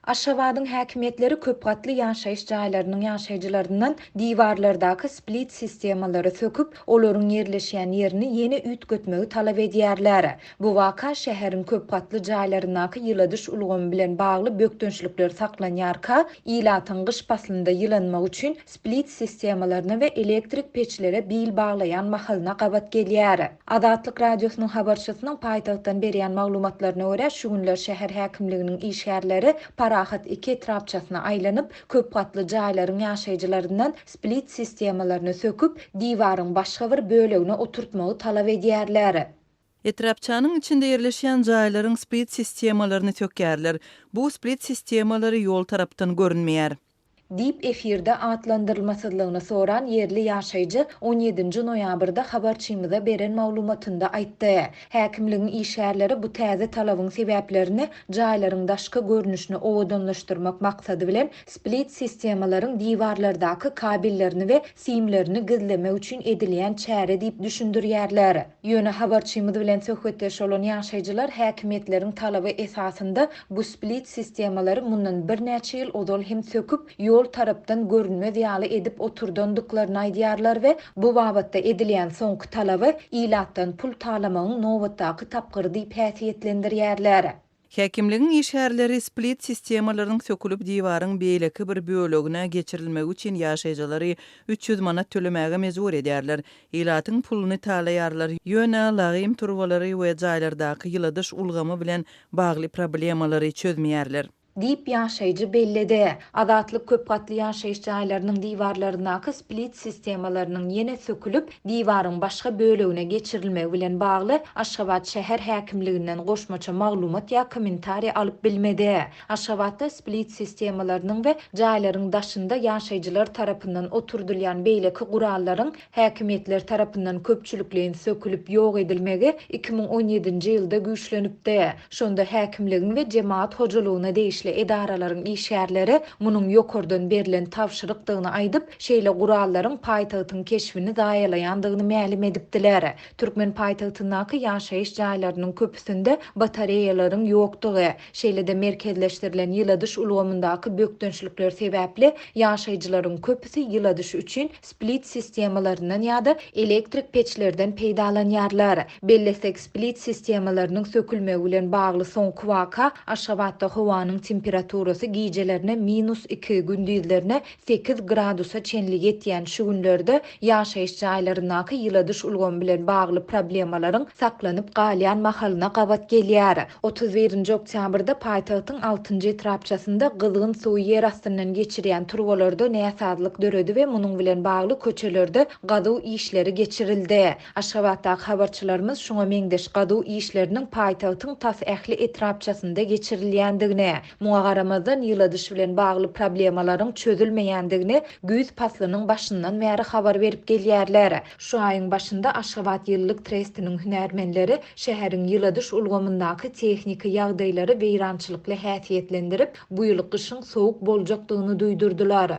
Aşgabadyň häkimiýetleri köp gatly ýaşaýyş jaýlarynyň ýaşaýjylaryndan diwarlardaky split sistemalary söküp, olaryň ýerleşýän ýerini ýene üýtgetmegi talap edýärler. Bu waka şäheriň köp gatly jaýlaryndaky ýyladyş ulgamy bilen bagly bökdençlikler saklanýarka, ilatyň gyş paslynda ýylanmak üçin split sistemalaryna we elektrik peçlere bil baglaýan mahalyna gabat gelýär. Azatlyk Radiosynyň habarçysynyň paýtagtdan berýän maglumatlaryna görä, şu günler şäher häkimliginiň işgärleri Parahat iki etrapçasyna aýlanyp, köp gatly jaýlaryň ýaşaýjylaryndan split sistemalaryny söküp, diwaryň başga bir bölegine oturtmagy talap edýärler. Etrapçanyň içinde ýerleşýän jaýlaryň split sistemalaryny sökýärler. Bu split sistemalary ýol tarapdan görünmeýär. Diýip, efirde atlandyrylmasyzlygyny soran ýerli ýaşaýjy on ýedinji noýabrda habarçymyza beren maglumatynda aýtdy. Häkimligiň işgärleri bu täze talabyň sebäplerini jaýlaryň daşky görnüşini owadanlaşdyrmak maksady bilen split sistemalaryň diwarlardaky kabellerini we simlerini gizlemek üçin edilýän çäre diýip düşündirýärler. Ýöne habarçymyz bilen söhbetdeş bolan ýaşaýjylar häkimiýetleriň talaby esasynda bu split sistemalary mundan birnäçe ýyl ozal hem söküp, ýol tarapdan görünmez ýaly edip oturdandyklaryny aýdýarlar we bu babatda edilýän soňky talaby ilatdan pul talamagyň nobatdaky tapgyry diýip häsiýetlendirýärler. Häkimligiň işgärleri split sistemalarynyň sökülip diwaryň beýleki bir bölegine geçirilmegi üçin ýaşaýjylary 300 manat tölemäge mejbur edýärler. Ilatyň puluny talaýarlar, ýöne lagym turbalary we jaýlardaky ýyladyş ulgamy bilen bagly problemalary çözmeýärler. Diýip, ýaşaýjy belledi. Azatlyk köp gatly ýaşaýyş jaýlarynyň diwarlaryndaky split sistemalarynyň ýene sökülip, diwaryň başga bölegine geçirilmegi bilen bagly Aşgabat şäher häkimliginden goşmaça maglumat ýa kommentariý alyp bilmedi. Aşgabatda split sistemalarynyň we jaýlaryň daşynda ýaşaýjylar tarapyndan oturdylýan beýleki gurallaryň häkimiýetler tarapyndan köpçülikleýin sökülip ýok edilmegi 2017-nji ýylda güýçlenipdi. Şonda häkimligiň we jemagat hojalygyna degişli edaralaryň işgärleri munuň ýokardan berlen tabşyrykdygyny aýdyp, şeýle gurallaryň paýtagtyň keşbini zaýalaýandygyny mälim edipdiler. Türkmen paýtagtyndaky ýaşaýyş jaýlarynyň köpüsinde batareýalaryň ýokdugy, şeýle-de merkezleşdirilen ýyladyş ulgamyndaky bökdençlikler sebäpli ýaşaýjylaryň köpüsi ýyladyş üçin split sistemalaryndan ýa-da elektrik peçlerden peýdalanýarlar. Bellesek, split sistemalarynyň sökülmegi bilen bagly soňky waka Aşgabatda howanyň temperaturasy gijelerine minus iki, gündizlerine sekiz gradusa çenli ýetýän şu günlerde ýaşaýyş jaýlaryndaky ýyladyş ulgamy bilen bagly problemalaryň saklanyp galýan mahalyna gabat gelýär. 31-nji oktýabrda paýtagtyň altynjy etrapçasynda gyzgyn suwy ýer astyndan geçirýän turbalarda näsazlyk döredi we munuň bilen bagly köçelerde gazuw işleri geçirildi. Aşgabatdaky habarçylarymyz şuňa meňzeş gazuw işleriniň paýtagtyň tas ähli etrapçasynda geçirilýändigini, muňa garamazdan ýyladyş bilen bagly problemalaryň çözülmeýändigini güýz paslynyň başyndan bäri habar berip gelýärler. Şu aýyň başynda Aşgabat ýylylyk trestiniň hünärmenleri şäheriň ýyladyş ulgamyndaky tehniki ýagdaýlary weýrançylykly häsiýetlendirip, bu ýyl gyşyň sowuk boljakdygyny duýdurdylar.